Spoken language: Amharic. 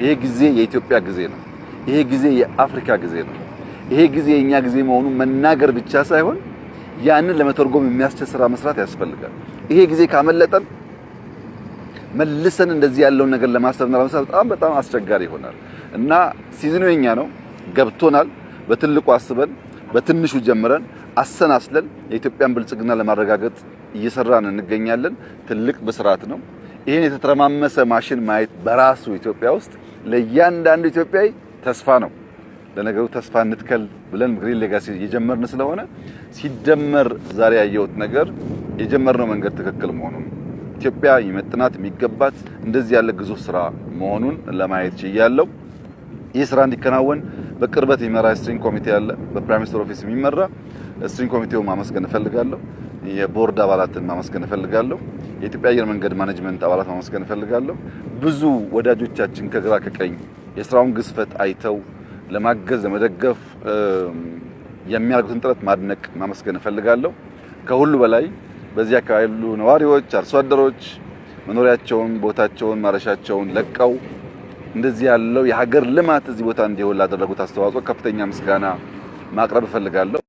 ይሄ ጊዜ የኢትዮጵያ ጊዜ ነው። ይሄ ጊዜ የአፍሪካ ጊዜ ነው። ይሄ ጊዜ የኛ ጊዜ መሆኑን መናገር ብቻ ሳይሆን ያንን ለመተርጎም የሚያስችል ስራ መስራት ያስፈልጋል። ይሄ ጊዜ ካመለጠን መልሰን እንደዚህ ያለውን ነገር ለማሰብና ለመስራት በጣም በጣም አስቸጋሪ ይሆናል እና season ኡ የኛ ነው፣ ገብቶናል። በትልቁ አስበን በትንሹ ጀምረን አሰናስለን የኢትዮጵያን ብልጽግና ለማረጋገጥ እየሰራን እንገኛለን። ትልቅ ብስራት ነው። ይህን የተተረማመሰ ማሽን ማየት በራሱ ኢትዮጵያ ውስጥ ለእያንዳንዱ ኢትዮጵያዊ ተስፋ ነው። ለነገሩ ተስፋ እንትከል ብለን Green Legacy የጀመርን ስለሆነ ሲደመር ዛሬ ያየሁት ነገር የጀመርነው መንገድ ትክክል መሆኑን፣ ኢትዮጵያ ይመጥናት የሚገባት እንደዚህ ያለ ግዙፍ ስራ መሆኑን ለማየት ችያለሁ። ይህ ስራ እንዲከናወን በቅርበት የሚመራ steering ኮሚቴ አለ፣ በ Prime Minister Office የሚመራ steering ኮሚቴውን ማመስገን እፈልጋለሁ። የቦርድ አባላትን ማመስገን እፈልጋለሁ። የኢትዮጵያ አየር መንገድ management አባላት ማመስገን እፈልጋለሁ። ብዙ ወዳጆቻችን ከግራ ከቀኝ የስራውን ግዝፈት አይተው ለማገዝ ለመደገፍ የሚያደርጉትን ጥረት ማድነቅ ማመስገን እፈልጋለሁ። ከሁሉ በላይ በዚህ አካባቢ ያሉ ነዋሪዎች፣ አርሶ አደሮች መኖሪያቸውን፣ ቦታቸውን፣ ማረሻቸውን ለቀው እንደዚህ ያለው የሀገር ልማት እዚህ ቦታ እንዲሆን ላደረጉት አስተዋጽኦ ከፍተኛ ምስጋና ማቅረብ እፈልጋለሁ።